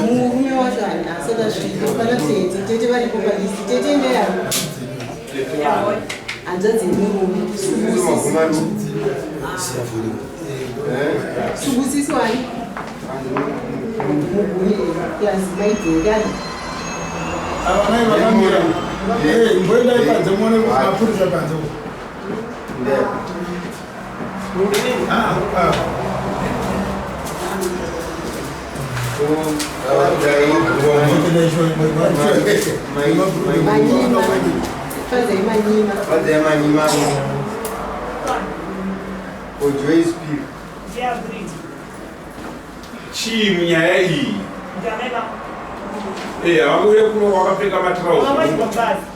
Murume wacho asati asvika pana tete. Tete varipo palist. Tete ndeyani? Hanzvadzi yemurume. Subusisi wani? Muguni plus maidhekani. Ava mai vakamira. Mboendai panze muone mapurisa panze. Manyima. Chii munyaya iyi? Eh, havanguye kuno wakapfeka matrauzi.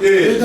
Eh,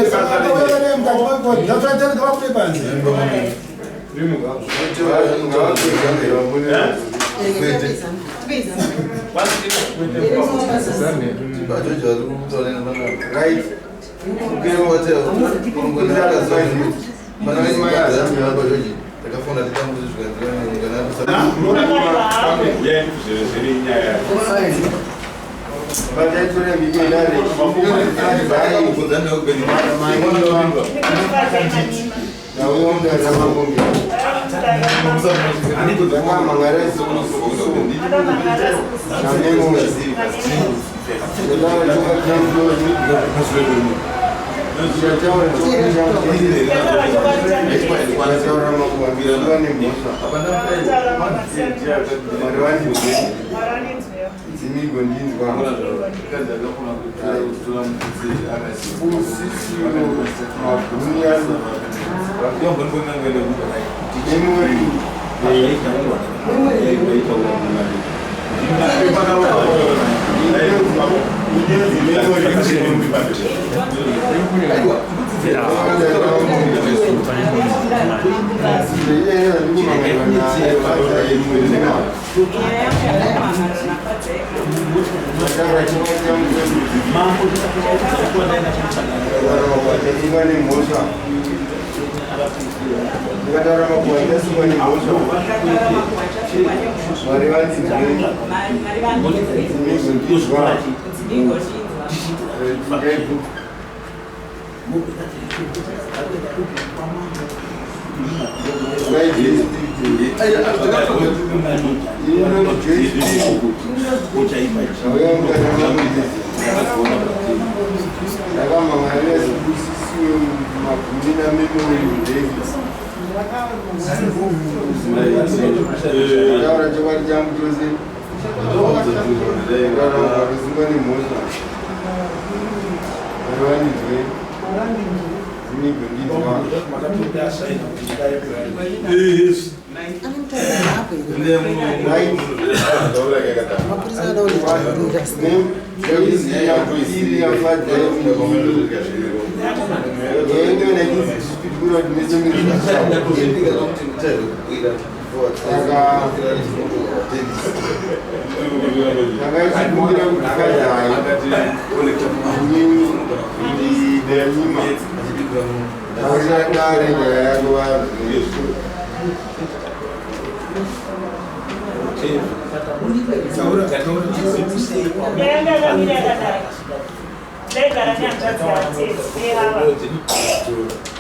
Ndaigara nehanzvadzi yatete ava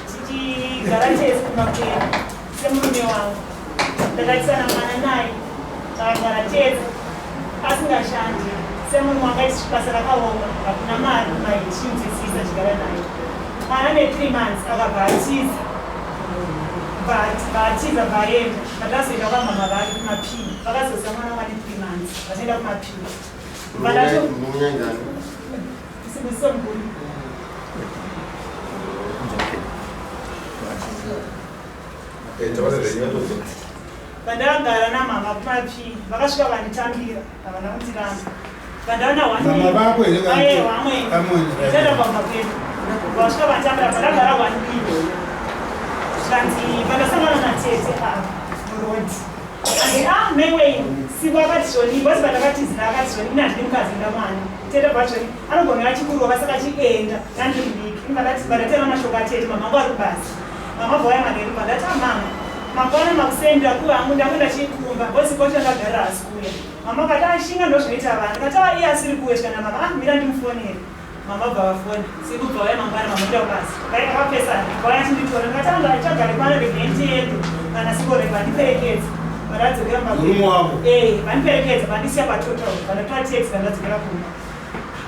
tichigara tese kumba kwedu semurume wangu. Ndakatisana mwana naye, takagara tese asingashandi semunhu wanga basa rakaoma, hakuna mari mai tichinzwisisa chigara naye. Mwana ne 3 months akabva atiza, vaatiza vaenda vakazoenda kwamama vake kumapii, vakazoziva mwana wane 3 months vachienda kumapii. Sibusiso Mguni. Vandakagara namama kumapi vakasvika vanditambira, havana kundiramba. Vandaona Mama vako here kana kuti- vamweni Vamweni, right. tenda kwamba kwedu vasvika vanditambira, vandagara 1 week. Zvikanzi vandasangana natete ava muroad. Andi ah maiwei siku akati zvoni bosi vandakatizira akati zvoni ini handidi mukadzi nda mwana. Tete bvachoni anogona achikurova saka chienda nandiri mudiki. Vandatera mashoko atete mama vangu ari kubasa. Mama vauya manheru vandati ah mama. Mangwana makuseni ndakuwa hangu ndakuenda chikumba bosi kwacho ndagara hasi kuya. Mama akati ashinga ndozvinoita vanhu. Ndikati ah iye asiri kuya kana mama ah mira ndimufonere. Mama bva vafona. Sikubva uya mangwana mama ndoda kubasa. Vakapesana. Vauya chinditora. Ndikati anga achagare pano regai ndiende. Kana sikorega vandiperekedza. Vandadzokera kumba. Murume wako? Eh, vandiperekedza vandisiya patotal. Vandatora taxi vandadzokera kumba.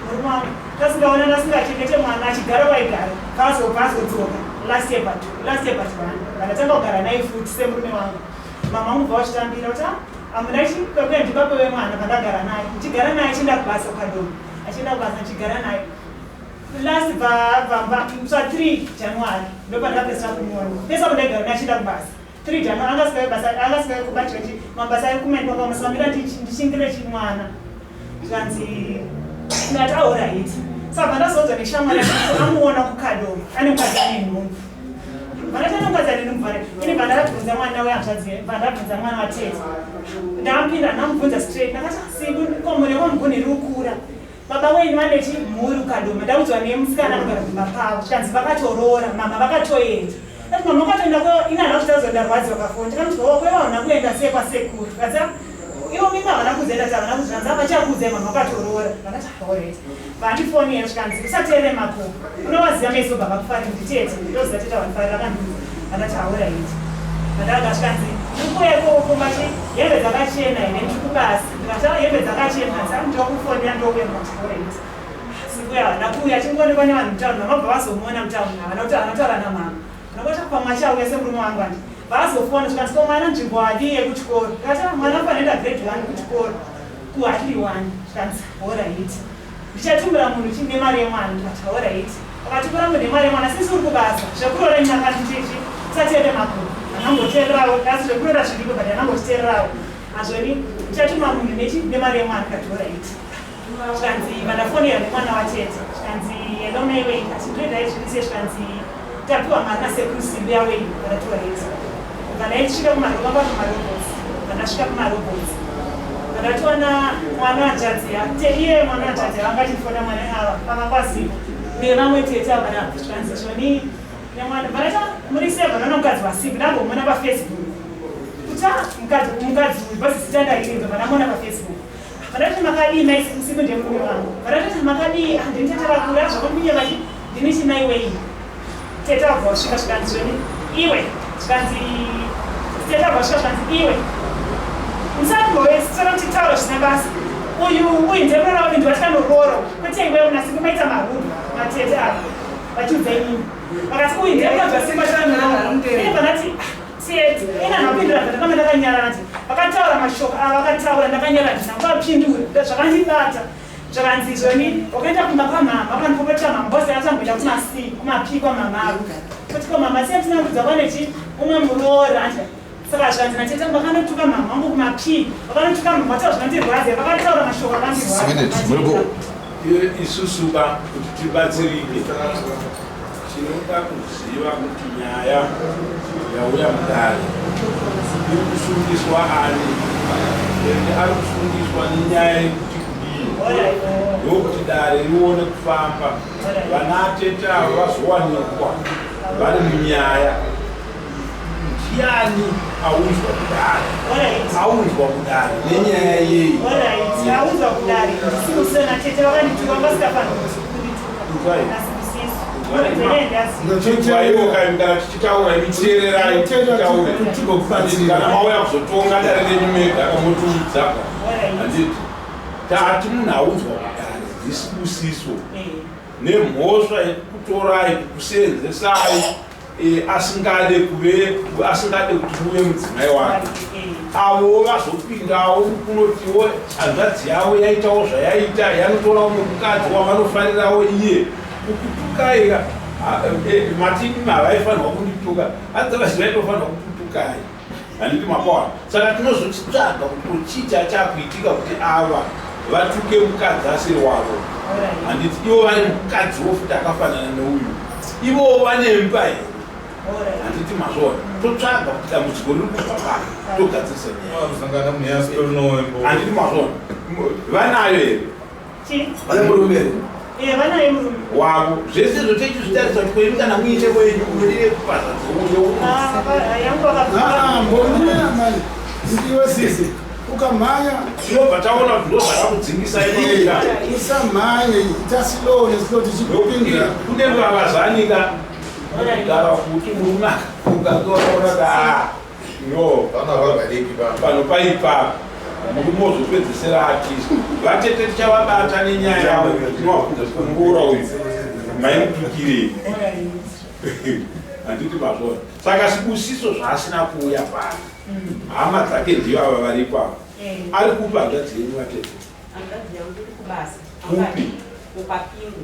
Murume wangu tasingaona ndasingachengete mwana achigara waigara. Kazobva azodzoka last year but last year but one. Vandatanga kugara naye futi semurume wangu. Mama vangu bva vachitambira kuti ah amuna chikwekwe ndibaba vemwana vandagara naye. Ndichigara naye achienda kubasa kukadoma. Achienda kubasa ndichigara naye. Last va musi wa 3 January ndopandakapedzisira kumuona. Pese apo ndaigara naye achienda kubasa. 3 January anga asingauyi basa anga asingauyi kubatirwa chi mabasa ekumaini kwakaoma saka mira ndichingire chimwana. Zvanzi ndati alright. Saka ndazoudzwa neshamwari yangu amuona kukadoma ane mukadzi ane nhumbu. Vandati ane mukadzi ane nhumbu vare. Ini vandabvunza mwana wehanzvadzi vandabvunza mwana watete. Ndamupinda ndamubvunza straight ndakati simbu komure wamugoni riri kukura. Baba wenyu vane chimhuri kukadoma ndaudzwa nemusikana anogara kumba pavo zvikanzi vakatoroora mama vakatoenda. Ati mama wakatoenda ko ini handina kutaura ndarwadziwa pafoni ndikamuti oh ko iwe hauna kuenda sei kwasekuru zvikanzi ah ivo mimi havana kuzoenda ti havana kuzviranzi havachakuudzai mama wakatoroora ndakati alright vandifonera zvikanzi usateerere makuhwa unovaziva meso baba kufarira nditete ndoziva tete vanofarira vakandiudza ndakati alright ndakanga zvikanzi ndikuuya ikoko machi hembe dzakachena here ndiri kubasa ndikati ah hembe dzakachena asi ndinokufonera ndouya ndikati alright Sikuya havana kuuya achingoonekwa nevanhu mutauni mama bva vazomuona mutauni havana kuti havana kutaura namama ndakati pamwe achauya semurume wangu andi vazofona zvikanzi ko mwana nzvimbo adii yekuchikoro ndikati ah, mwana anofanira kuenda grade one kuchikoro kuhatli one zvikanzi horaiti ndichatumira munhu chi nemari yemwana ndikati horaiti akatumira munhu nemari yemwana sisi uri kubasa zvekuroora ini akati chichi tisatiende makuru anamboteererawo asi zvekuroora zviriko but anambochiteererawo azvoni ndichatuma munhu nechi nemari yemwana ndikati horaiti Zvikanzi vandafonera nemwana watete zvikanzi hello mai wei kati ndoenda izviri sei zvikanzi tapiwa mari nasekuru simbi yawei vakatiwa heti bva ndaisvika kumarobamba kumarobots bva ndasvika kumarobots bva ndatoona mwana hanzvadzi ya iye mwana hanzvadzi yavanga achifona mwana ava pavakwaziva nevamwe tete ava navo zvikanzi zvoni nemwana bva ndata muri sei bva ndaona mukadzi wasimbi ndambomuona pafacebook kuti mukadzi mukadzi uyu bva zita ndairinzwa bva ndamuona pafacebook Vanoti makadii mai siku ndiye murume wangu. Vanoti makadii ah, ndini tete vakura zvakundinya vati ndini chimai wei. Tete vabva vasvika zvikanzi zvoni iwe zvikanzi tete vabva vasvika zvikanzi iwe musakumbovesera muchitaura zvisina basa uyu uyu ndiye muroora wangu ndiwati kanoroora kwete iwewe nasiku maita mahubu matete ava vachiudza inini vakati uyu ndiye muroora wasimba chanoroora iye vanati ah, Tete, ina ndakapindura ndakanga ndakanyarara nje. Vakataura mashoko ava vakataura ndakanyarara ndina kuvapindura. Zvakandibata. Zvakanzi izvoni wakaenda kumba kwamama vakandipopotera mama boss atamboenda kumasi kumapi kwamama avo. Kuti ko mama sei musina kudza kwane chi umwe muroora nje. Saka zvanzi natete vakanotuka mama vangu kumapi vakanotuka mama vataura zvakandirwadza vakataura mashoko akandirwadza. Isusu ba kuti tibatsirike. Tinoda kuziva kuti nyaya yauya mudare iri kusungiswa ani ende ari kusungiswa nenyaya yekuti kudii, ndokuti dare rione kufamba, vana atete ava vazowanikwa vari munyaya. Ndiani aunzwa kudare? Aunzwa kudare nenyaya yei? Aunzwa kudare ndisimusena tete vakandituka vasingafaniri kundituka. Kana tichitaura imi teererai titaure kana mauya kuzotonga dare renyu mega kamotiudza handiti tati munhu aunzwa kudare ndisibusiso nemhosva yekukutorai kukuseenzesai e, asingade kuve asingade kuti muve mudzimai wake avo vazopindawo kunotiwo hanzvadzi yavo yaitawo zvayaita yanotora umwe mukadzi wavanofarirawo iye kukutukai e, matini havaifanirwa kundituka otherwise vaitofanirwa kukutukai handiti makawana saka tinozochitsvaga kuti chii chachakuitika kuti ava vatuke mukadzi asiri wavo handiti ivo vane mukadziwo futi akafanana neuyu ivowo vane mba here handiti mazvoona totsvaga kuti dambudziko riri kubva pai togadzirisa nyaya handiti mazvoona vanayo here vane murume here Eh, vanaye murume Wavo zvese izvo techizvitarisa kuti kwenyu kana muine wenyu unodire kupaza dzeuyo. Ah, yangu vakabva. Ah, mbomira mani, iwe sisi ukamhanya. Tinobva taona kuti ndozvakakudzingisai. Usamhanye, ita slow neslow tichikupindura. Kune vavazanika gara kuti murume ukange waona kuti ah, no. Vana vagariki pa. Pano paipa murume wozopedzesera atisi. Vatete tichavabata nenyaya yavo, tinovabvunza kuti muroora uyu maimutukirei, handiti mazvona? Saka Sibusiso zvaasina kuuya pano, hama dzake ndivo ava varipo ava. Ari kupa hanzvadzi yenyu, vatete? Hanzvadzi yangu iri kubasa. Kupi? Kwapingo.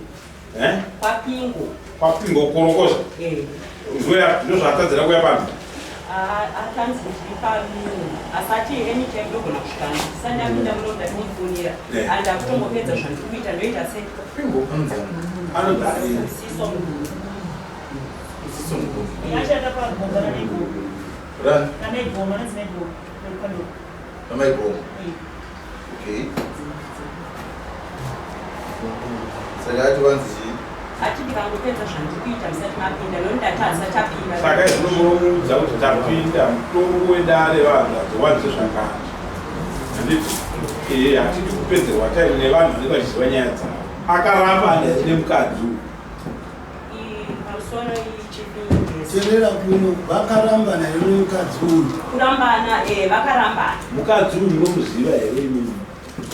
Eh? Kwapingo. Kwapingo korokoza? Eh. Ndozvaatadzira kuuya pano? Atanzi ndiri pamino, asati anytime ndogona kusvika. Ndisati ndapinda muno ndatimufonera. And akutongopedza zvandiri kuita, ndoita sei? Anodai. Siso muguru. Ashanda pagomba naMaigoma. Rani? NaMaigoma, anonzi Maigoma Rukando. NaMaigoma. Okay. Saka ati wanzi chii? Ati ndikangopedza zvandiri kuita musati mapinda, noni ndati asati apinda. Saka izvino munomuudza kuti tapinda mutongo wedare, vanhu wanze zvakati, handiti? Ee, hatidi kupedzerwa time nevanhu vanenge vachiziva nyaya dzavo. Akaramba ane mukadzi uyu. Pamusoro ichipingi. Terera kuno, vakarambana here nemukadzi uyu? Kurambana, eh, vakarambana. Mukadzi uyu munomuziva here imimi?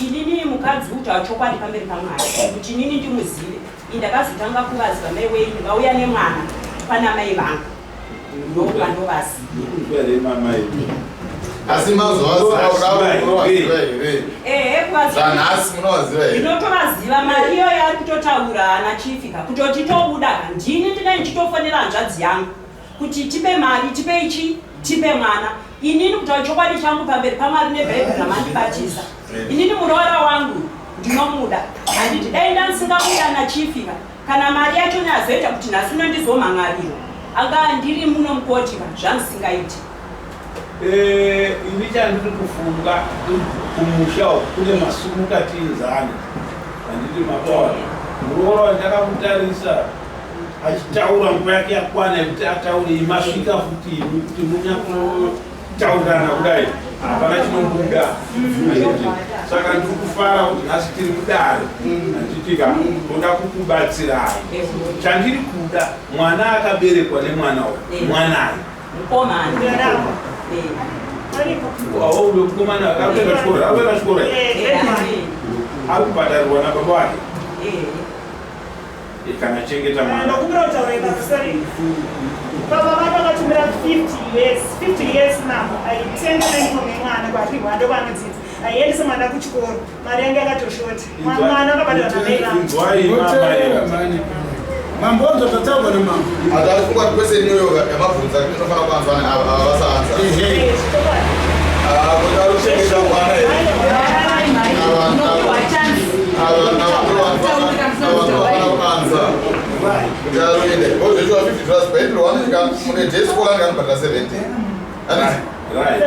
Inini mukadzi utaura chokwadi pamberi paMwari kuti inini ndimuzive. Indakazotanga kuvaziva mai wenyu vauya nemwana pana mai vangu, ndopanovaziva. Munomuziva here mamai? Asi mazovaziva, munovaziva here? Ehe, kuvaziva. Zvanhasi munovaziva here? Ndinotovaziva. Mari iyoyo ari kutotaura ana chifika kutoti tobuda ka, ndini ndinenge ndichitofonera hanzvadzi yangu kuti tipe mari, tipe ichi, tipe mwana. Inini kutaura chokwadi changu pamberi paMwari nebhaibheri ramandibatisa, inini muroora wangu ndinomuda, handiti? Dai ndandisingamuda nachifika, kana mari yacho neazoita kuti nhasi uno ndizomhan'arirwa anga ndiri muno mukotika, zvandisingaiti. Eh, ini chandiri kufunga, kumusha uku kune masumukatinzani, handiti mapaona? Muroora ndakamutarisa achitaura, nguva yake yakwana yekuti ataure. Masvika futi imi kuti munyatotaurirana kudai, hapana chinobuda, handiti? Saka ndiri kufara kuti nhasi tiri mudare, handitika? Toda kukubatsirai. Chandiri kuda, mwana akaberekwa nemwana uyu, mwanai? Mukomana. Ndaramo. Eh. Awo uyo mukomana akakuenda chikoro, akuenda chikoro here? Eh, grade one. Ari kubhadharirwa nababa wake? Eh. Kana chengeta mwana. Ndokumbira kutaura ipapo, sorry. Baba vako vakatumira 50 US, 50 US namo aitenga uniform yemwana kwaRihwa, ndokwaanodzidza. Aiendesa mwana kuchikoro, mari yange yakatoshota. Mwana akabhadharwa namai vangu. Inzwai. Ngoteerera. Mama. Mani mambonzo tataurwa nemambo. Ati ari kufunga kuti kwese iniyoyo yamabvunza inofanira kuanzwa ava vasaanza. Ehe. Eh, chokwadi. Kuti ari kuchengeta mwana here? Unopiwa chance. Ava kuanza kuti aroenda ozvechiwa $50 paindiro wanosvika mune day school ange anobhadhara 70, handiti? Right.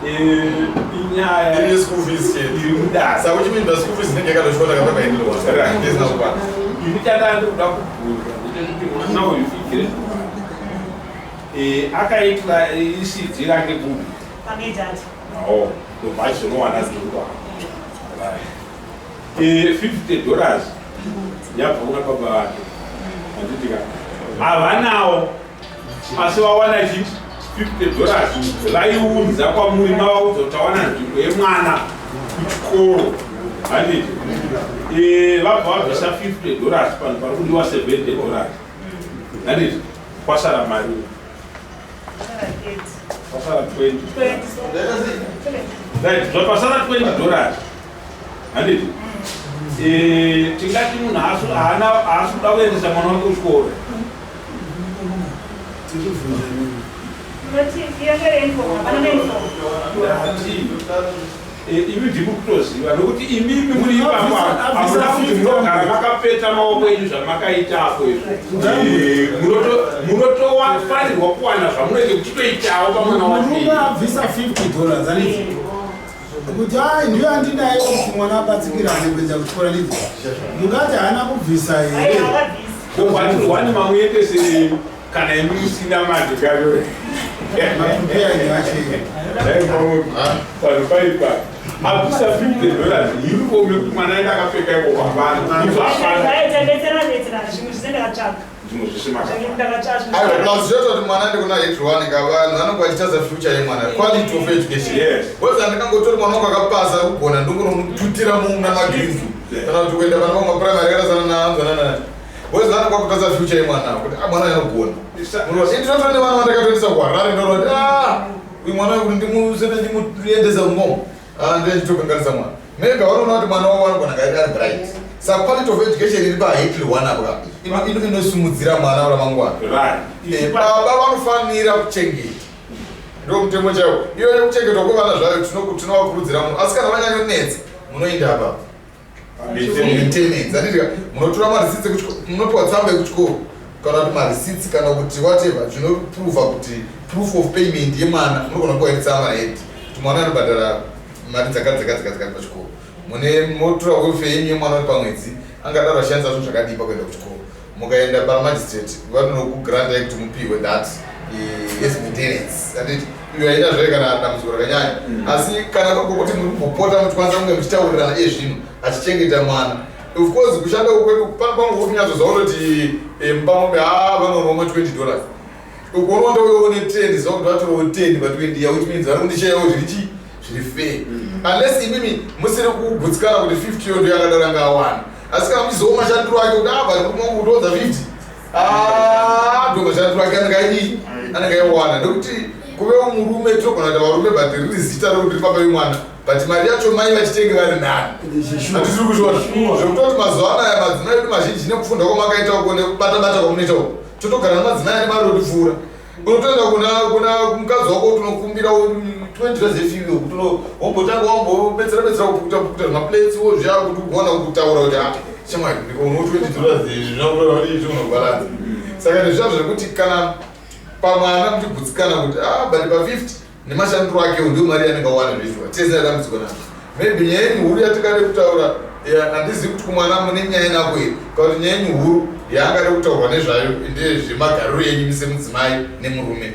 7.4. Inyaya Iri school fees chete. iri mudare. Saka uchipinda school fees inenge yakatoshota kapa paindiro isina kukwana. Ini chandandi kuda kubvunza ndechekuti mwana uyu igrade one, akaitwa ECD rake kupi? Pamejati. Ao ndobva achizonowana dzurwa. $50 yabva kuna baba vake, handitika? Havanawo, asi vawana chi $50, vaiunza kwamuri, mavaudza kuti tawana nzvimbo yemwana kuchikoro, handiti? Vabva vabvisa $50 panhu pari kudiwa $70, handiti? Kwasara mari? Kwasara 20. 20. Right, zvapasara $20, handiti? Tingati munhu haasi kuda kuendesa mwana wake kuchikoro? Unoti yanga uniform, hapana uniform. Ndati imi ndimi kutoziva nokuti imimi muri ipapo, hamuna kuti munogara makapeta maoko enyu zvamakaitapo izvo. Munotofanirwa kuwana zvamunenge muchitoitawo pamwana Murume wake. abvisa $50, handiti? Kuti ai ndiyo andinayo kuti mwana abatsikirane kuenda kuchikora ndidzi. Mungati haana kubvisa here? Wani mamuendese kana imi musina mari kayo. Vanhu paipa abvisa 50 dollars uniform yekuti mwana aenda akapfeka iko kwapana. Izvo hapana. Zvimwe zvese ndakatsvaga. Zvimwe zvese makatsvaga. Aiwa, plus zvinoita kuti mwana aende kuna H1 ka vanhu vanenge vachitadza future yemwana quality of education. Yes. Because andikangotori mwana wangu akapasa kugona ndongonomututira muna magrinzu kana kuti kuenda pana pamwe primary akasana naanzwanana. Because vanenge vakutadza future yemwana kuti ah mwana anogona. Munoona, ini ndinotora nevana vandakatoendesa kuHarare ndinoona kuti ah uyu mwana uyu kuti ndimusende ndimuendesa kumomo. Ah ndiye ndichitokanganisa mwana. Maybe vanoona kuti mwana wavo anogona kunge ari bright. Saka quality of education iri paHatley 1 apo ka inosimudzira mwana ramangwana. Right. Baba vanofanira kuchengeta. Ndo mutemo chaiwo. Iyo yekuchengetwa kwevana zvayo tinovakurudzira munhu. Asi kana vanyanyonetsa munoenda apa. Maintenance. Handiti ka munotora marisitsi ekuchikoro, munopiwa tsamba yekuchikoro kana kuti marisitsi kana kuti whatever zvinoprova kuti proof of payment yemwana munogona kupiwa iri tsamba nahead kuti mwana anobhadhara mari dzakati dzakati dzakati dzakati pachikoro. Mune motora welfare yenyu yemwana uri pamwedzi angadaro achishandisa zvinhu zvakadii pakuenda kuchikoro. Mukaenda pamagistrate vanokugrandai kuti mupiwe that as maintenance. Handiti iyo haina zvayo kana dambudziko rakanyanya. Asi kana kuri kwokuti muri kumbopota muchikwanisa kunge muchitaurirana iye zvino achichengeta mwana. Of course kushanda kwedu pano pamwe kuti unyatsoziva kutoti mumba mombe haa vanoona 20 dollars. Ukoona ndouyo une 10 ziva kuti vatorawo 10 pa 20 ya which means vari kundishayawo zviri chii zviri fair. Unless imimi musiri kugutsikana kuti 50 yo ndiyo yakadaro anga awana. Asi kana muchizoona mashandiro ake kuti ah vari kutoodza 50. Ah ndo mashandiro ake anenge aidii anenge aiwana nekuti kuvewo murume tinogona kuita varume but riri zita rekuti riri baba vemwana but mari yacho mai vachitenge vari nani. Hatisi kuzviona zvekutoti mazuva anaya madzimai edu mazhinji nekufunda kwamakaita uko nekubata bata kwamunoita uko totogara nemadzimai ane mari otipfuura. Unotoenda kuna kuna mukadzi wako kuti unokumbira 20 dollars yefiyo kuti wombotanga wombobetsera betsera kupukuta pukuta zvimaplates wozviya kuti ugona kutaura kuti ah shamwari ndikaona 20 dollars izvi zvinokureva kuti izvi unobalanza. Saka ndizvizvo zvekuti kana pamwana muchigutsikana kuti ah but pa 50 nemashandiro ake ndiyo mari yanenge awana zveshuwa tese dambudziko nazvo. Maybe nyaya yenyu huru yatingade kutaura handizivi kuti kumwana mune nyaya nako here kana kuti nyaya yenyu huru yaangade kutaurwa nezvayo ndezvemagariro yenyu semudzimai nemurume.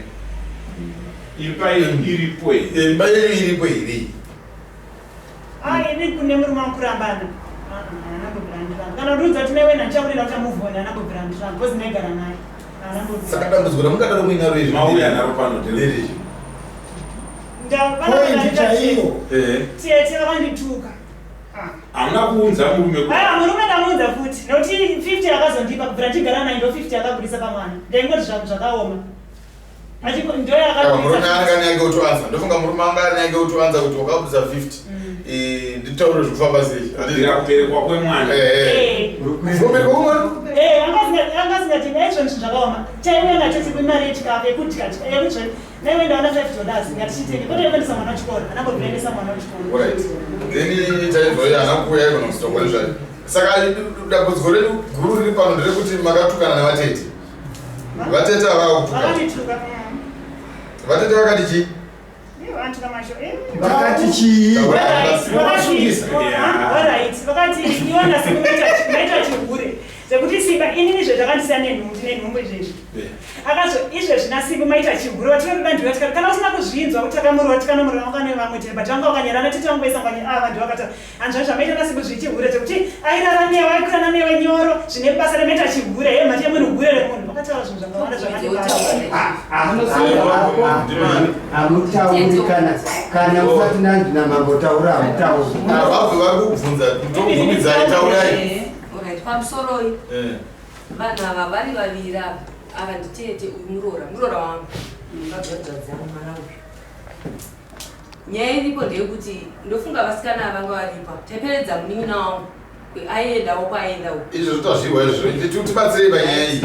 Imba yenyu iripo here? Imba yenyu iripo here? Ah, ini kune murume wangu kurambana. Kana ndiudza kuti mai wena ndichakurira kuti move on anambobvira ndiramba because ndaigara naye. Saka dambudziko ramungadaro muinaro izvi mauya naro pano nderezvi. Point chaiyo. Tete vakandituka. Hamuna kuunza murume. Aiwa murume ndamuunza futi. Nokuti 50 akazondipa kubvira ndigara naye ndo 50 akabudisa pamwana. Ndaingoti zvangu zvakaoma. Murume anga ane yake otoanza. Ndofunga murume anga ane yake otoanza kuti wakabudisa 50. Nditaure zvekufamba sei. Kubvira kuberekwa kwemwana. Kuberekwa kwemwana? Anga asingati naizvo zvinhu zvakaoma. Chaiuya nacho chimari yechikafu yekudya yekudya. Naiwe ndaona 5 dollars ngatichitenge. Kwete yekuendesa mwana kuchikoro. Anambobvira endesa mwana kuchikoro. Alright. Then chaizvo haana kuuya igona kuzotogwa nezvayo. Saka dambudziko redu guru riri pano nderekuti makatukana nevatete. Vatete havakakutuka. Vakandituka. Vatete vakati chii? Vakati chii? Alright, vakati iwana sekumaita chihure zvekuti simba inini izvo zvakandisiya nenhumbu nenhumbu izvezvi akazo izvezvi nasimba maita chihure vatinoda ndiwe tikati kana usina kuzvinzwa kuti takamurova tikanomurova vanga nevamwe tiri but vanga vakanyarana tete vangu vese vanga ava ndivo vakati hanzva zvamaita nasimba zvechihure zvekuti airara newe aikurana newe nyoro zvine basa remaita chihure he mhati yemunhu hure remunhu vakataura zvinhu zvakawanda zvakandibata. Hamutauri kana usati nanzi namambo taura hamutauri. Vabve vari kukubvunza tokubvumidzai taurai. Alright, pamusoroi vanhu ava vari vaviri ava ava nditete uyu muroora muroora wangu vabvadzvadza mwana uyu. Nyaya iripo ndeyekuti ndofunga vasikana ava vanga varipo taperedza munin'ina wangu aiendawo kwaaenda uku. Izvo zvotazvirwa izvo tibatsirei panyaya iyi.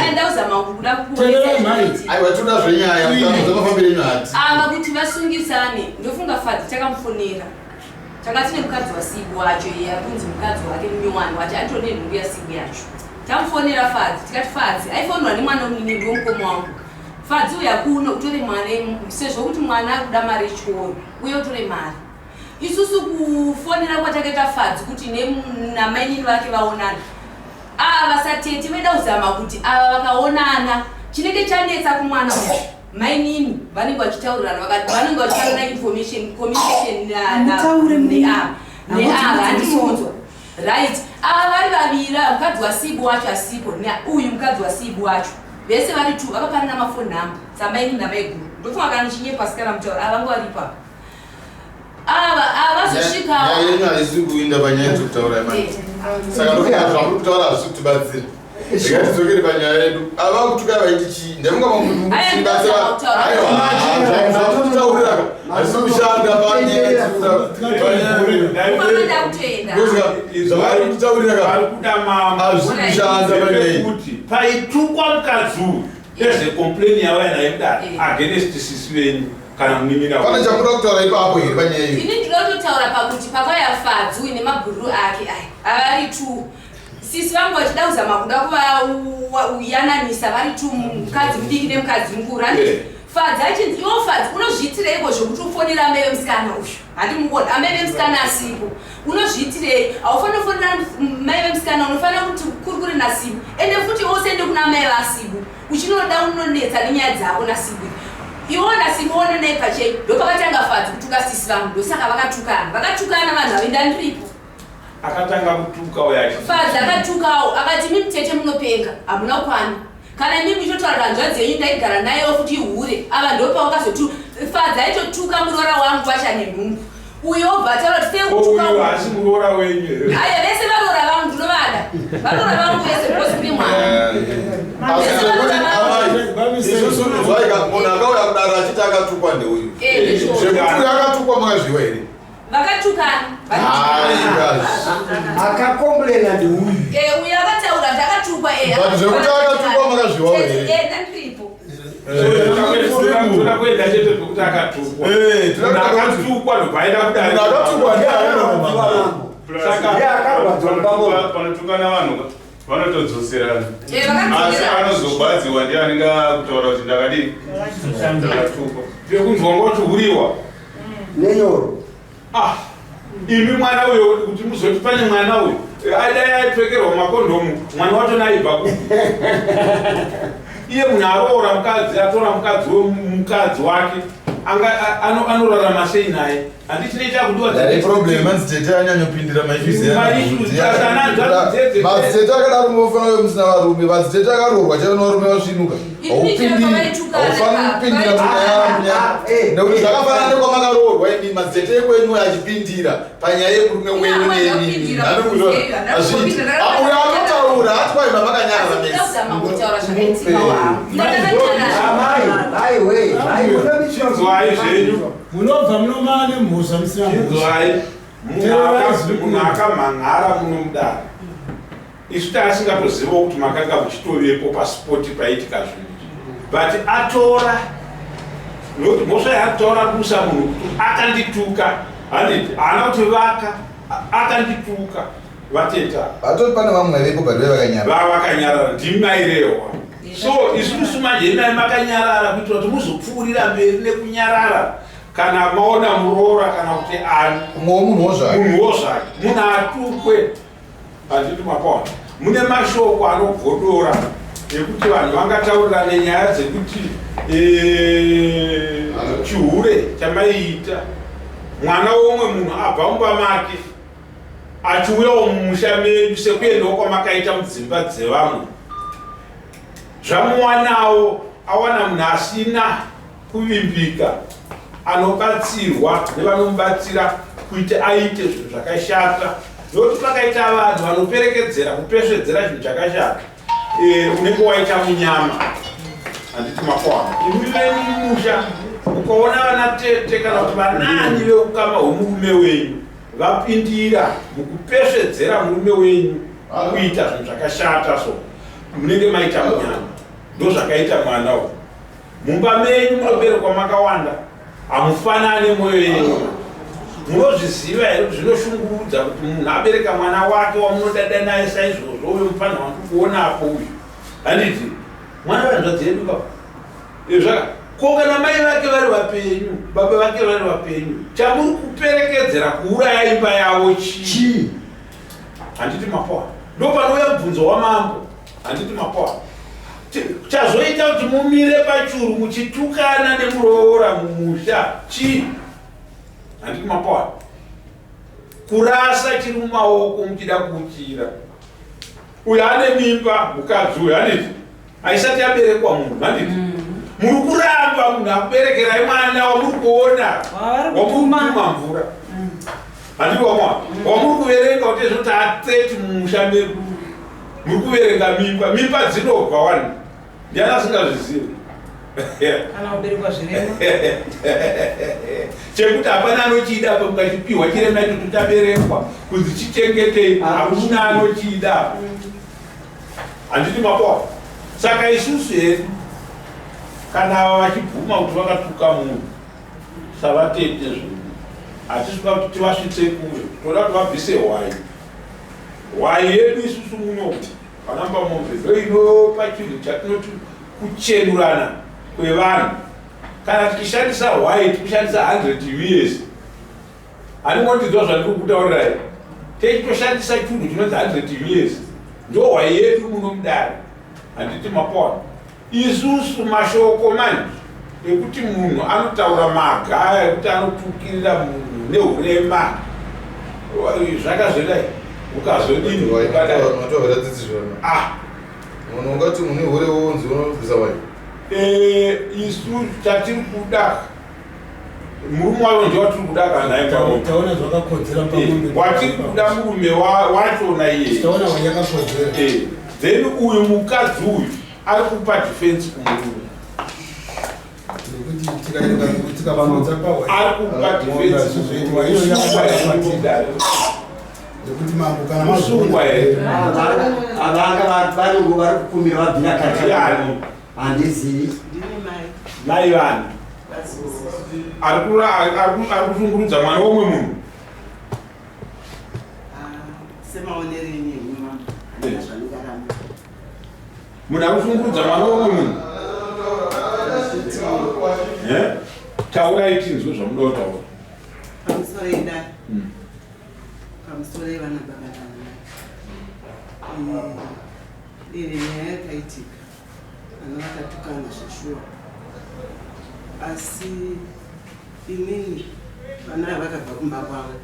Aenda kuzama kuda Tererai mhai. Aiwa toda zvenyaya mutano dzamafambiro enyu hati. Ava kuti vasungisane ndofunga Fadzi takamufonera tanga tine mukadzi waSibu wacho iye akunzi mukadzi wake munyowani wacho atori nenhumbu yaSibu yacho. Tamufonera Fadzi tikati Fadzi aifonera nemwana munini ndiwo mukoma wangu. Fadzi uya kuno utore mwana sezvo kuti mwana ari kuda mari yechikoro uye utore mari. Isusu kufonera kwatakaita Fadzi kuti namainini vake vaonana. Ava satete vaida kuzama kuti ava vakaonana chinenge chanetsa kumwana uyu mainini vanenge vachitaurirana vakati vanenge vachitaurirana information communication neava neava handisikunzwa right ava vari vaviri ava mukadzi wasibu wacho asipo uyu mukadzi wasibu wacho vese vari two vakapanana mafoni number dzamainini namaiguru ndofunga kana ndichinyepa sikana mutaura ava vanga varipo apa ava avazosvikawo Nyaya yenyu haisi kuinda panyaya dzekutaura manje. Saka ndofunga zvamuri kutaura hazvisi kutibatsira. Rega tidzokere panyaya yedu. Ava kutuka vaiti chii? Ndafunga mamutibatsira. Aiwa, zvamuri kutaurira hazvisi kushanda panyaya Unoda kutoenda. Zvavari kutaurira ka vari kuda mambo hazvisi kushanda panyaya iyi. kuti paitukwa mukadzi uyu ezvecomplain yavai nayo kudare against sisi venyu kana munin'ina Pane chamuda kutaura ipapo here panyaya iyi? Ini ndinototaura pakuti pakauya Fadzi uyu nemabhururu ake aya avari two sisi vangu vachida kuzama kuda kuvayananisa vari two mukadzi mudiki nemukadzi mukuru handiti Fadzi achinzi iwo Fadzi unozviitireiko zvokuti ufonere amai vemusikana uyu handi mukuona amai vemusikana asipo unozviitirei haufaniri kufonera mai vemusikana unofanira kuti kurukure naSibu ende futi iwe usaende kuna amai vaSibu uchinoda unonetsa nenyaya dzako naSibu iwo naSibu onanai pachenyu ndopakatanga Fadzi kutuka sisi vangu ndosaka vakatukana vakatukana vanhu avo ndandiripo akatanga kutuka uyo achiti Fadzi akatukawo akati imi mutete munopenga hamuna kukwana kana imi muchitotaura hanzvadzi yenyu ndaigara nayewo futi ihure ava ndopawakazotu Fadzi aitotuka muroora wangu wacho nenhumbu uyo obva ataura kuti sei kutuka uyu haasi muroora wenyu here aya vese varoora vangu ndinovada varoora vangu vese because kune mwana Asi zvekuti amai, isusu zvaika munhu akauya kudaro achiti akatukwa ndeuyu. Eh, ndizvo. Zvekuti uyu akatukwa makazviwa here? Vakatukana. Hai, guys. Akakomplena ndeuyu. Eh, uyu akataura kuti akatukwa eh, But zvekuti akatukwa makazviwawo here? Eh, ndandiripo. Toda kuenda chete pekuti akatukwa. Eh, Munhu akatukwa ndobva aenda kudare. Munhu akatukwa ndiye anoramba. Saka Ndiye akarwadzwa mubambo. Panotukana vanhu vanotodzoserana. Eh, vakadzoserana. Asi anozogwadziwa ndiye anenge akutaura kuti ndakadii ndakatukwa. Pekunzwa ngochihuriwa. Nenyoro. Ah, imi mwana uyo kuti muzoti pane mwana uyu adai aipfekerwa makondomu mwana wacho naibva kupi iye munhu aroora mukadzi atora mukadzi wemukadzi wake anorarama sei naye handiti chinoita kudiwa Dare problem manzi tete anyanyopindira maissues Maissues, kana hanzvadzi dzedze- madzitete akadaro munofanira kuve musina varume madzitete akaroorwa chaivo nevarume vasvinuka Ini chero haufaniri kupindira munyaya nekuti zvakafanana nekwamakaroorwa imi madzitete ekwenyu achipindira panyaya yemurume wenyu nemi hazviiti uyo anotaura hati kwaima makanyarara mese Ndakuzama kutaura zvakaitika wangu. Ndakanyarara. Mai, mai we, mai Chinzwai zvenyu. Munobva munomana nemhosva musina mhosva. Chinzwai munhu akamhan'ara muno mudare isu taasingatozivawo kuti makanga muchitovepo paspot paitika zvinhu but atora nokuti mhosva yatora kusa munhu kuti akandituka handiti haana kuti vaka akandituka vateta vatori pane vamwe vepo but ve vakanyarara vava vakanyarara ndimairewa so isusu manje imai makanyarara kuitira kuti muzopfuurira mberi nekunyarara kana maona muroora kana kuti ani mumwewo munhuwo zvake munhuwo zvake munhu atukwe handiti mapaona mune mashoko anogodora ekuti vanhu vangataurirane nyaya dzekuti chihure chamaiita mwana womwe munhu abva mumba make achiuyawo mumusha medu sekuendawo kwamakaita mudzimba dzevamwe zvamuwanawo awana munhu asina kuvimbika anobatsirwa nevanomubatsira kuti aite zvinhu zvakashata nokuti pakaita vanhu vanoperekedzera kupesvedzera chinhu chakashata unenge waita munyama handiti makwana imi venyu musha ukaona vana tete kana kuti vanani veukama hwemurume wenyu vapindira mukupesvedzera murume wenyu kuita zvinhu zvakashata so munenge maita munyama ndozvakaita mwana uyu mumba menyu munoberekwa makawanda hamufanani mwoyo yenyu munozviziva here kuti zvinoshungurudza kuti munhu abereka mwana wake wamunodada naye saizvozvo uyo mufanira wandikuonapo uyu handiti mwana wehanzvadzi yedu ka Zvaka ko kana mai vake vari vapenyu, baba vake vari vapenyu, chamuri kuperekedzera kuuraya imba yavo chii? Handiti mapoa? Ndo panouya mubvunzo wamambo. Handiti mapoa? Chazoita kuti mumire pachuru muchitukana nemuroora mumusha chii? Handiti mapoa? Kurasa chiri mumaoko muchida kuuchira. Uyu ane mimba mukadzi uyu, handiti? Haisati yaberekwa munhu, handiti? Muri kuramba munhu akuberekerai mwana wamuri kuona, wamuri kutuma mvura, handiti? Wamwa wamuri kuverenga kuti ezvo taa30 mumusha medu, muri kuverenga mimba. Mimba dzinobva wani, ndiani asingazvizivi? Kana kuberekwa zvirema. Chekuti hapana anochida apa. Mukachipiwa chirema ichocho chaberekwa kunzi chichengetei, hakuna anochida, handiti mapoa? Saka isusu hedu, kana ava vachibvuma kuti vakatuka munhu savatete zvedu, hatisi kuda kuti tivasvitse kure. Toda kuti vabvise hwai. Hwai yedu isusu muno panamba mombe ndo inopa chinhu chatinoti kuchenurana kwevanhu. Kana tichishandisa hwai, tikushandisa 100 years. Handingondidzwa zvandiri kutaurirai. Techitoshandisa chinhu chinonzi 100 years, ndo hwai yedu muno mudare, handiti mapona? Isusu mashoko manje ekuti munhu anotaura magaya ekuti anotukirira munhu neurema, zvakazodai, ukazodini, ukadai. Matovera tsitsi zvona. Ah. Munhu ungati mune hure wonzi unobvisa wai. Isu chatiri kuda murume wacho, ndio watiri kuda kana Taona zvakakodzera pamombe. Watiri kuda murume wachona iye. Taona wanyakakodzera. Then uyu mukadzi uyu ari kupa defense kumurume. Nekuti tikaenda tikapfudza pahwai, Ari kupa defense. Zvizoitwa iyo yakabatira nekuti mambo kana Musungwa here? Avanga vanongo vari kukumbira vabvira kati. Ndiani? Handizivi. Ndini mai. Mai vanhu ari kushungurudza mwana womwe munhu. Semaonero enyu henyu mambo, handina zvandingaramba. Munhu ari kushungurudza mwana womwe munhu. Eh? Taurai tinzwe zvamuda kutaura. Pamusoro yedare, pamusoro yevana baba navamai, iri nyaya yakaitika, vana vakatukana zveshuwa, asi inini vana ava vakabva kumba kwavo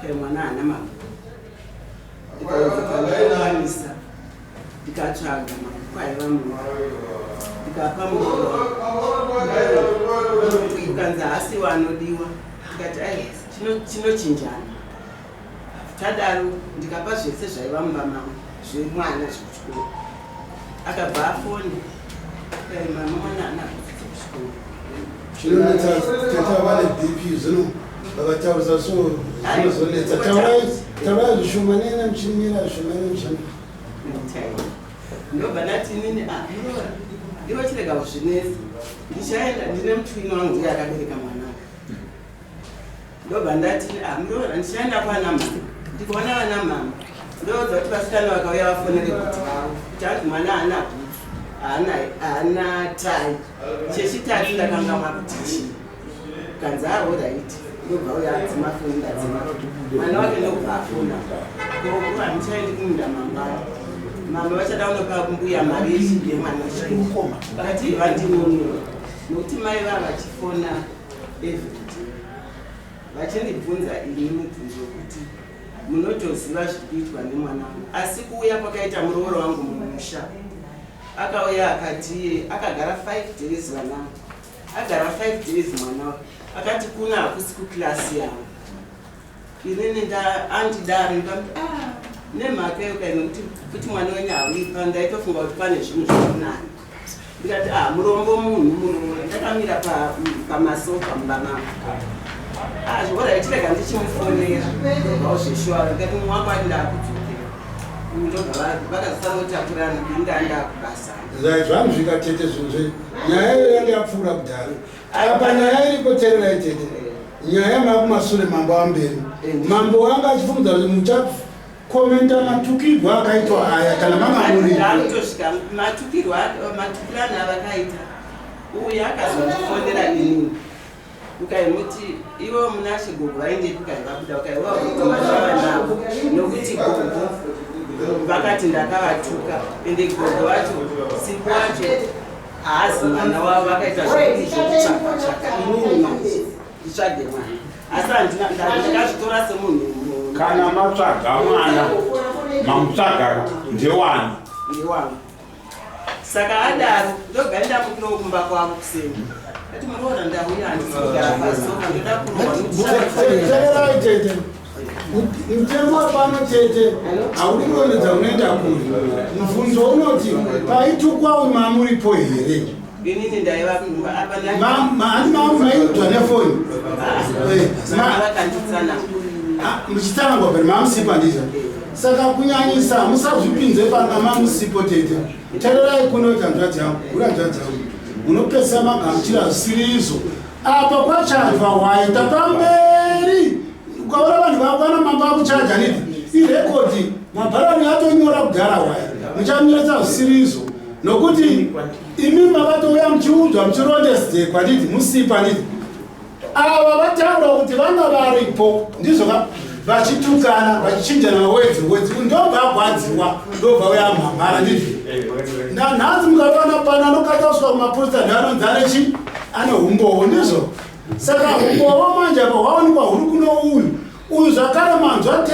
kai, mwana haana mabhuku. Ndikaedza pandinokwanisa, ndikatsvaga mabhuku aiva mumba, ndikapa muroora, ukanzi haasiwo anodiwa. Ndikati ai, tinochinjana. Tadaro ndikapa zvese zvaiva mumba mangu zvemwana zvekuchikoro. Akabva afoni kai, mama, mwana haana kudzidza kuchikoro. Zvinonetsa teta, vane BP, zvino vakataurisa so zvinozonetsa. Taurai, taurai zvishoma nene muchimira, zvishoma nene muchimira. Ndobva ndati inini, ah, muroora, iwe chirega kuzvinetsa, ndichaenda, ndine mutwini wangu, ndiye akabereka mwana. Ndobva ndati, ah, muroora, ndichaenda kwana mama, ndikaona vana mama ndoudza kuti vasikana vakauya vafonere kuti vavo kuti hanzi mwana haana bhutsu, haana tai, chechitatu ndakangamwa kuti chii. Kanzi alright. Ndobva uya adzima foni, ndadzima. Mwana wake ndobva afona, gogo, handichaendi kumunda mangwana, mama vachada kunopa mbuya mari yemwana wechikoro. Vakati vandinonura nokuti mai vava vachifona everyday vachindibvunza ini mubvunzo wekuti munotoziva zviri kuitwa nemwana wangu. Asi kuuya kwakaita murooro wangu mumusha, akauya akati akagara 5 days, vana agara 5 days, mwana wake akati kuna hakusi kuklasi yavo. Inini andidaro, ndikamuti ah, nemhaka iyo kai, nokuti kuti mwana wenyu hauipa, ndaitofunga kuti pane zvinhu zvakunani. Ndikati ah, murombo munhu, muroora. Ndakamira pamasofa mumba mangu. Ah, zvikora, ichirega ndichimufonera ndobvawo zveshuwa. Ndikati mumwe wako ati ndakudzokera, ndobva vakazosara kutakurana, ini ndandakubasa. Zvanzvika tete, zvinhu zve nyaya iyo yanga yapfuura kudhara. Apa nyaya iripo, tererai tete, nyaya makumasure, mambo amberi, mambo wanga achifungudza kuti muchakomenta matukirwo akaitwa aya kana manga muri Ndakutosvika matukirwo, matukirano avakaita. Uyu akazondifonera inini ukaimuti ivo Munashe gogo vaindepi kai vabuda ukaiva kuti mashava navo nokuti gogo vakati ndakavatuka ende gogo vacho siku wacho haazi mwana wavo vakaita zvekuti zvekutsvaka tsvaka inini manje nditsvage mwana asi handina ndakazvitora semunhu Kana matsvaga mwana, mamutsvaga ndewani? Ndewangu. Saka adaro ndobva ndamukirawo kumba kwavo kuseni ati muroora ndauya handisi kugara pasofa ndoda kurohwa. Tererai tete, mutemo wapano tete haudi kurondedza unoenda kure. Mubvunzo unoti paitukwa uyu mamuripo here? Inini ndaiva kumba apa. Handi maiudzwa nefoni? Vakanditsana. Muchitsanangwa pari mamusipo handizvo? Saka kunyanyisa musazvipinze panga mamusipo tete. Tererai kuno kuti hanzvadzi yangu, uri hanzvadzi yangu, unopedzisa magamuchira zvisiri izvo. Apa kwachajwa waita pamberi ukaona vanhu vakwana mambo akuchaja niti irekodhi mabharani atonyora kudhara waya muchanyoresa zvisiri izvo nokuti imi makatouya muchiudzwa muchirondedzekwa nditi musipa nditi ava vataura kuti vanga varipo ndizvo ka vachitukana vachichinjana mawedzi wedzi ndobva agwadziwa ndobva uya mhamhara nditi nanhasi mukaona pano anokata kusvika kumapurisa ndeanonzi ane chi ane umbowo ndizvo. Saka umbowo manje apa hwawanikwa huri kuno uyu uyu zvakare manzwa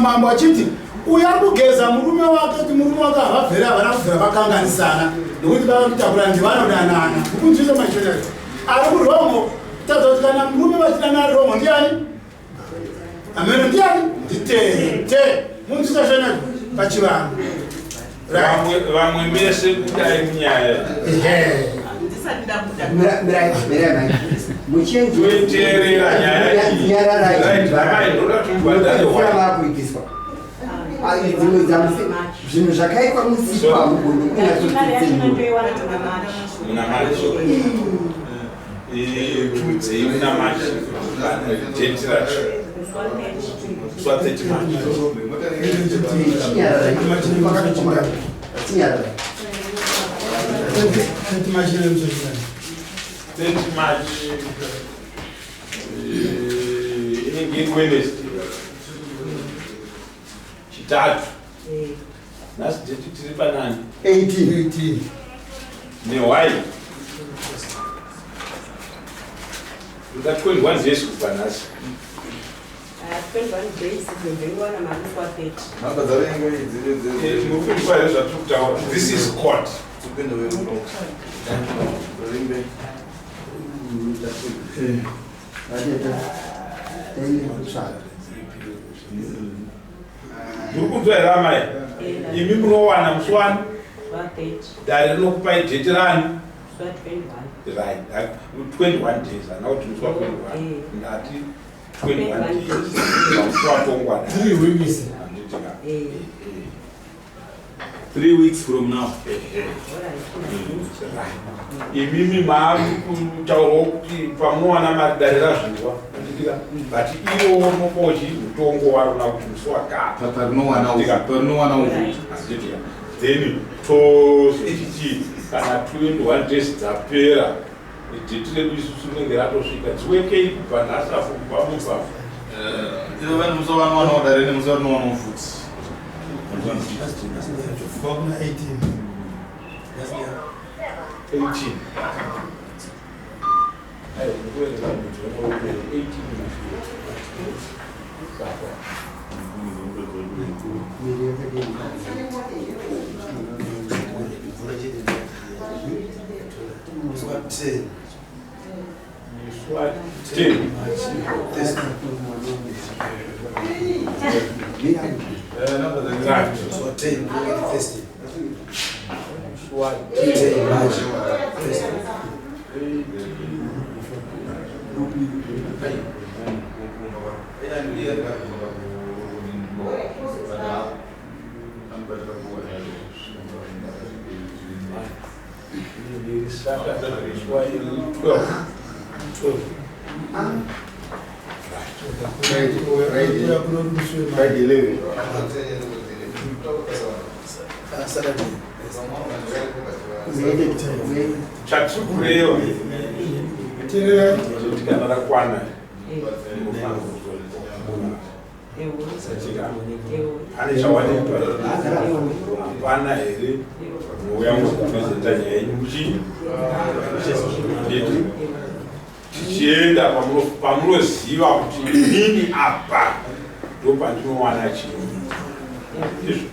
mambo achiti uyu ari kugeza murume wake kuti murume wake havabvere havana kubvira vakanganisana nokuti vakakutakura ndivanodanana mukunzwisa machona ari kurongo kutadza kuti kana murume vachidana ari rongo ndiani amene ndiani nditete munzwisa zvena pachivanhu. Vamwe mese kudai munyaya. Ndisati ndabuda. Toiteerera nyaya iyi. Right, amai, ndoda kuti mubhadhare Muchenzura vakuitiswa dzimwe zvinhu zvakaitwa musipo hamugoni kunyatsotsetsenura. Muna March. Tudzei muna March date racho musi wa 30 March. Chinyarara. 30 March inenge iri Wednesday, Chitatu. Nhasi date tiri panani? 18. Nehwai ndoda 21 days kubva nhasi. 21 days dzonzvenguwana mari kwa 30. Nhamba dzavengo idzi. Muri kunzwa here zvatiri kutaura? This is court. Rimbe. Vatete, taine kutsvaka. Muri kunzwa here amai? Imi munowana musi wani? Kwa 30. Dare rinokupai date rani? Kwa 21. Right, 21 days hana kuti musi wa 21. Ndati 21 days pamusi watongwa. 3 weeks. Handiti ka? 3 weeks from now. Imimi maakutaurawo kuti pamunowana mari dare razvinzwa, handitika? But iwo nokochi mutongo warona kuti musi wakati Parinowana ufu, parinowana ufu. Handitika? Then tozochichi kana 21 days dzapera date redu isusu rinenge ratosvika dziwekei kubva nhasi apo kubva mubvafu. Ivo vane musi wavanowana dare nemusi warinowana futi. Kubva kuna 18. 18. Aiwa, ndikuverenga mwedzi wemaupere 18. Saka Miri yakadini? Musi wa 10. Musi wa 10. Right. Musi wa 10 Thursday. Musi wa 10 March Thursday. Saturday, musi wa 12. 12. Uya kuno musi Friday 11. Saturday. Chatiri kureva kuti kana rakwana pane chawanikwa hapana here unouya muzopresenta nyaya yenyu muchii nditi tichienda pamunoziva kuti inini apa ndopandinowana chii izvo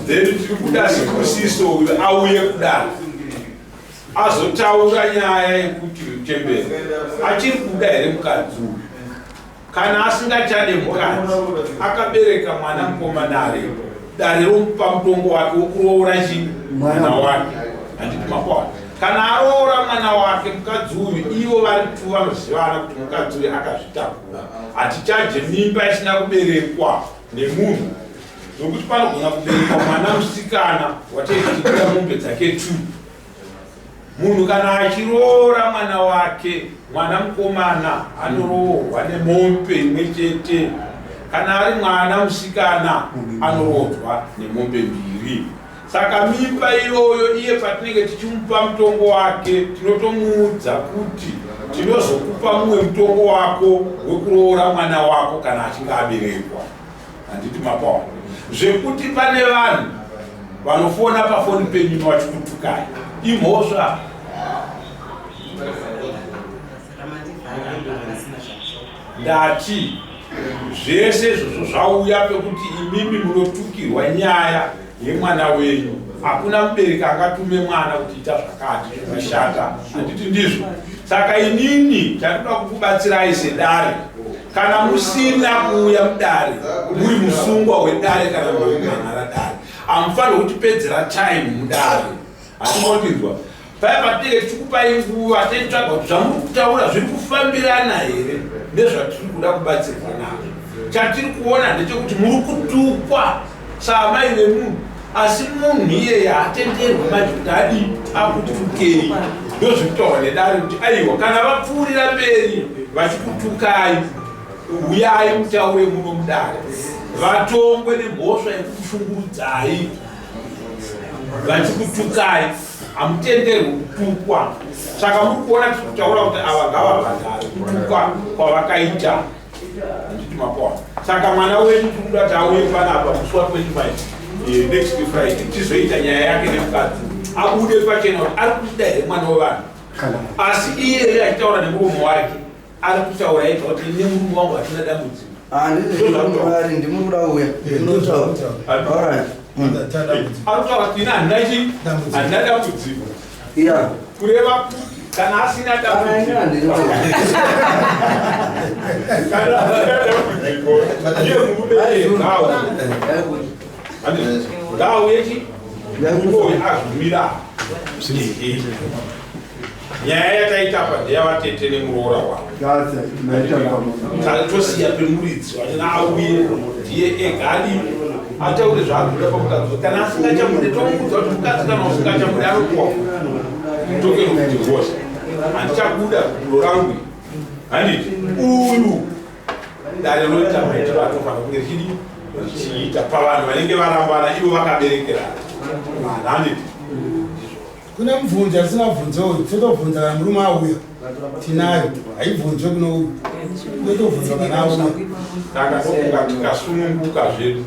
then tiri kuda sikusiso uyo auye kudaro azotaura nyaya yekuti muchembere achiri kuda here mukadzi uyu kana asingachade mukadzi akabereka mwana mukomana aripo dare romupa mutongo wake wokuroora chi mwana wake handiti makwana kana aroora mwana wake mukadzi uyu ivo vari tu vanozivana kuti mukadzi uyu akazvitakura hatichaje mimba isina kuberekwa nemunhu nokuti panogona kuberekwa mwana musikana wateitikira mombe dzake tu munhu kana achiroora mwana wake mwana mukomana anoroorwa nemombe imwe chete kana ari mwana musikana anoroorwa nemombe mbiri saka mimba iyoyo iye patinenge tichimupa mutongo wake tinotomuudza kuti tinozokupa mumwe mutongo wako wekuroora mwana wako kana achinge aberekwa handiti mapawa zvekuti pane vanhu vanofona pafoni penyu vachikutukai imhosva ndati zvese izvozvo zvauya pekuti imimi munotukirwa nyaya yemwana wenyu hakuna mubereki angatume mwana kuti ita zvakati zvakashata handiti ndizvo saka inini chandinoda kukubatsirai sedare kana musina kuuya mudare muri musungwa wedare kana mumhanhara dare hamufaniri kutipedzera time mudare hatimondinzwa paya patinenge tichikupai nguva tichitsvaga kuti zvamuri kutaura zviri kufambirana here nezvatiri kuda kubatsirwa nazvo chatiri kuona ndechekuti muri kutukwa saamai vemunhu asi munhu iyeye haatenderwi manje kuti adii akutukei ndozvikutaurwa nedare kuti aiwa kana vapfuurira mberi vachikutukai huyai mutaure muno mudare vatongwe nemhosva yekukushungurudzai vachikutukai hamutenderwi kutukwa saka muri kuona tiri kutaura kuti ava ngavabhadhare kutukwa kwavakaita handiti mapoa saka mwana wenyu tiri kuda kuti auye panapa musi wa 25 eh, next friday tizoita nyaya yake nemukadzi abude pachena kuti ari kuda here mwana wevanhu asi iyeye achitaura nemuromo wake ari kutaura ega kuti nemurume wangu hatina dambudziko ari kutaura kuti ini handina chi handina dambudziko kureva kuti kana asina dambudziko kana asina dambudziko iye murume egawo ngauye chi murume azvumira nyaya yataita apa ndeyavatete nemuroora wavo tosiya pemuridzi wachona auye ndiye ega adii ataure zvaanoda pamukadzi kana asingachamude tomuudza kuti mukadzi kana usingachamude anopuwa tokero kuti rosha handichabuda guro rangu handiti uyu dare roita maitiro atofanira kunge richidi richiita pavanhu vanenge varambana ivo vakaberekerana vanhu handiti Kune mubvunzo yatisina bvunzo uyu totobvunza kana murume auya tinayo haibvunzwe kuno uyu totobvunzwa kana auya saka tofunga tikasununguka zvedu.